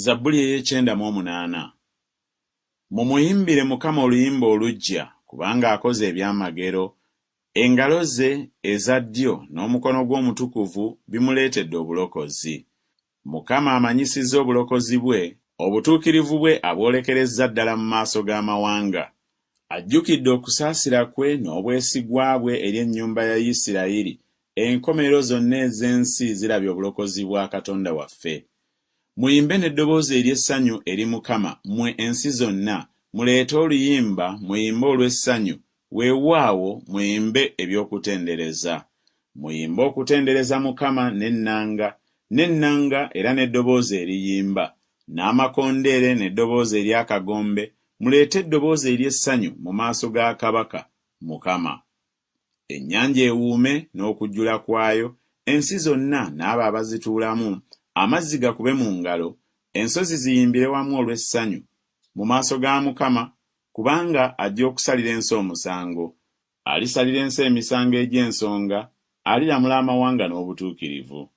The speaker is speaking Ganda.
Zabbuli ey'ekyenda mu omunaana. Mumuyimbire Mukama oluyimba oluggya, kubanga akoze ebyamagero, engalo ze eza ddyo n'omukono gwe omutukuvu bimuleetedde obulokozi. Mukama amanyisizza obulokozi bwe, obutuukirivu bwe abwolekerezza ddala mu maaso g'amawanga. Ajjukidde okusaasira kwe n'obwesigwa bwe eri ennyumba ya Isirayiri, enkomerero zonna ez'ensi zirabye obulokozi bwa Katonda waffe. Muyimbe n'eddoboozi ery'essanyu eri Mukama, mmwe ensi zonna, muleete oluyimba, muyimbe olw'essanyu, weewaawo, muyimbe eby'okutendereza. Muyimbe okutendereza Mukama n'ennanga, n'ennanga era n'eddoboozi eriyimba, n'amakondeere n'eddoboozi ery'akagombe, muleete eddoboozi ery'essanyu mu maaso ga Kabaka, Mukama. Ennyanja ewuume n'okujjula kwayo, ensi zonna n'abo abazituulamu, amazzi gakube mu ngalo, ensozi ziyimbire wamu olw'essanyu mu maaso ga Mukama, kubanga ajja okusalira ensi omusango. Alisalira ensi emisango egy'ensonga, aliramula amawanga n'obutuukirivu.